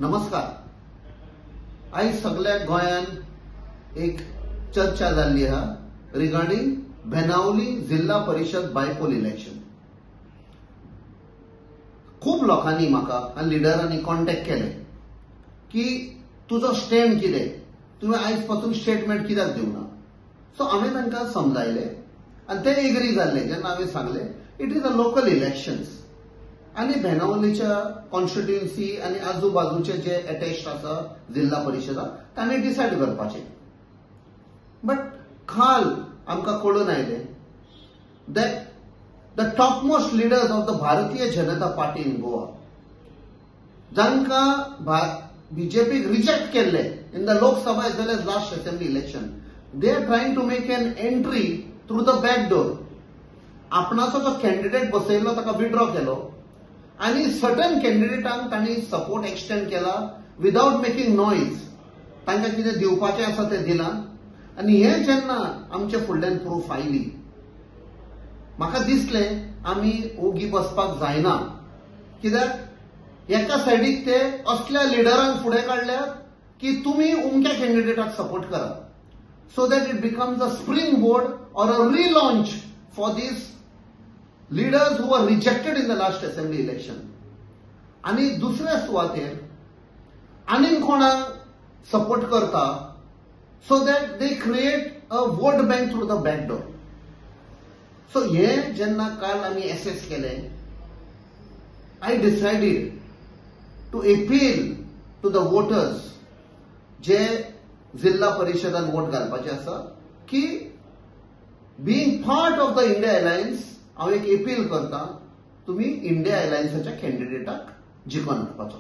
नमस्कार. आयज सगल्या गोंयांत एक चर्चा जाल्ली आहा रिगार्डिंग बेनावली जिल्हा परिशद बायपोल इलेक्शन. खूब लोकांनी म्हाका आनी लिडरांनी कॉन्टेक्ट केले की तुजो स्टँड कितें, तुवें आयज पासून स्टेटमेंट कित्याक दिवना. सो हांवें तांकां समजायलें आनी ते एग्री जाल्ले जेन्ना हांवें सांगलें it is a local elections आनी बेनावलीच्या कॉन्स्टिट्युएन्सी आनी आजूबाजूचे जे अटॅच्ड आसा जिल्हा परिशदा तांणी डिसायड करपाचें. बट काल आमकां कळून आयलें that the topmost leaders of the Bharatiya Janata Party in Goa जांकां बीजेपीक रिजेक्ट केल्ले in the Lok Sabha as well as last assembly election, they are trying to make an entry through the back door. आपणाचो जो candidate बसयल्लो ताका withdraw केलो आनी certain कॅन्डिडेटांक तांणी support extend केला विदावट making noise. तांकां कितें दिवपाचें आसा तें दिलां आनी हें जेन्ना आमचे फुडल्यान प्रूफ आयली म्हाका दिसलें आमी ओगी बसपाक जायना. कित्याक एका सायडीक ते असल्या लिडरांक फुडें काडल्यात की तुमी उमक्या कॅन्डिडेटाक सपोर्ट करा, so that it becomes a spring board or a relaunch for these leaders who are rejected in the last assembly election. आनी दुसऱ्या सुवातेर आनीक कोणाक सपोर्ट करता so that they create a vote bank through the back door. So हें जेन्ना काल आमी एसेस केलें, I decided to appeal to the voters जे जिल्हा परिशदान वोट घालपाचे आसा की being part of the India Alliance हांव एक अपील करता, तुमी इंडिया अलायन्साच्या कॅन्डिडेटाक जिखोवन हाडपाचो.